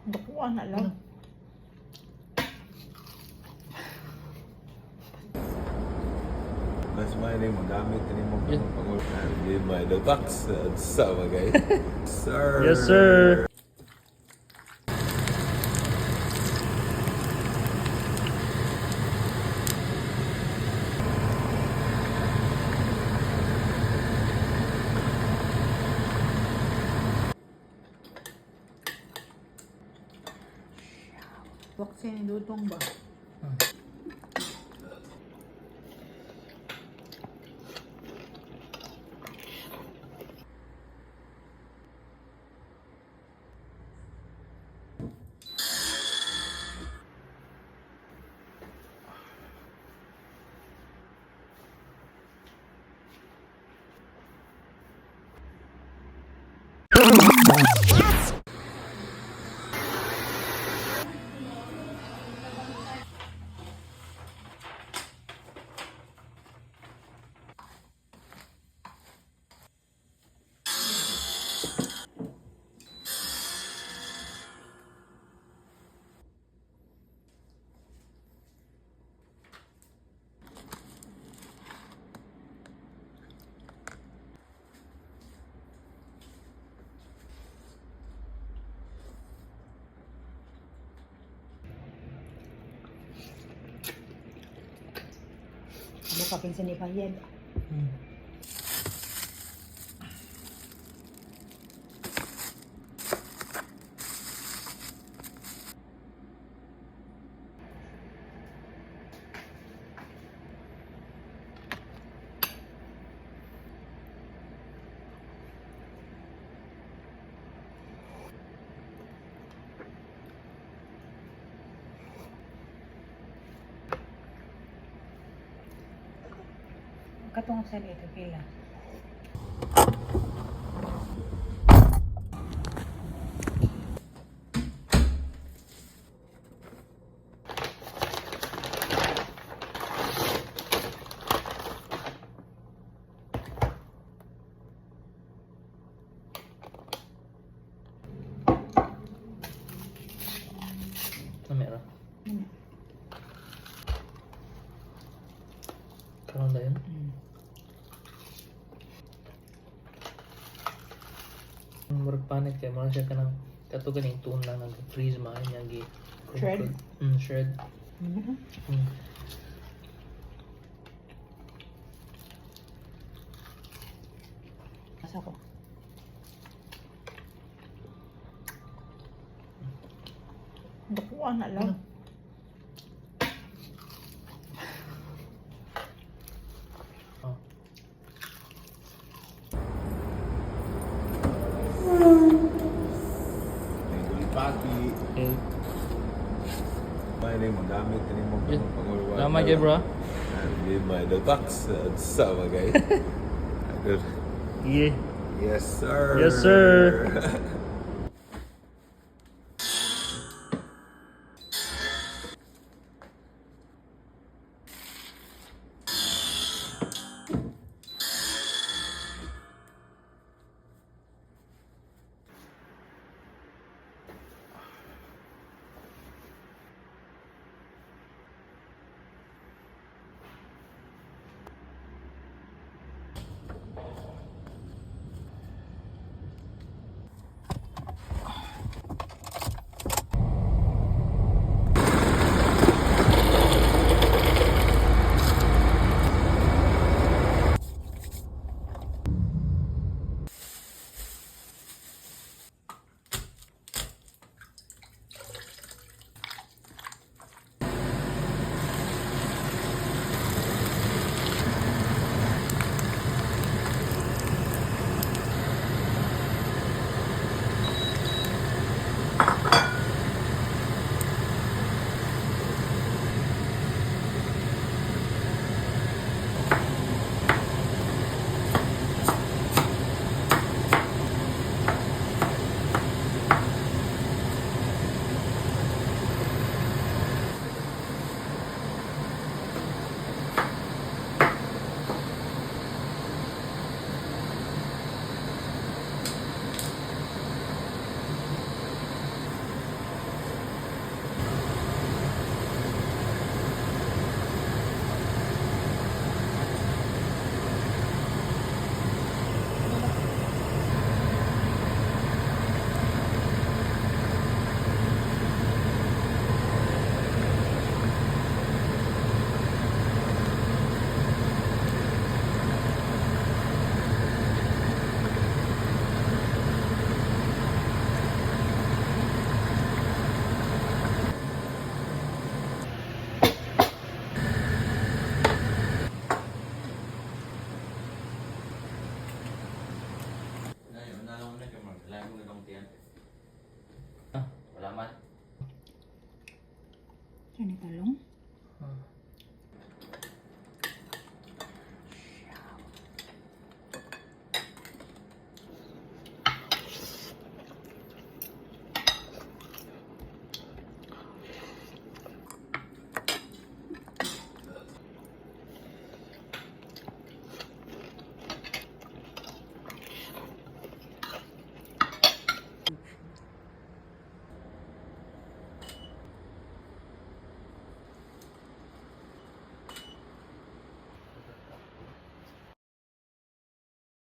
Dakuha na lang. Mas may na yung magamit ni mo pang pag may the box sa bagay. Sir. Yes, sir. Wak siya ni Dudong ba? Ano ka pinsan ni Payed? Katong sa ito pila. Ano meron? Karon na yun? Murag panic kay murag siya kanang kato ganing tuna nga freeze man niya gi Shred? Shred. Asa ko? Dakuha na lang. Oh. Pati. Okay. May na yung magamit ni mo pang pag Salamat kay bro. May the box sa bagay. Yeah. Yes, sir. Yes, sir.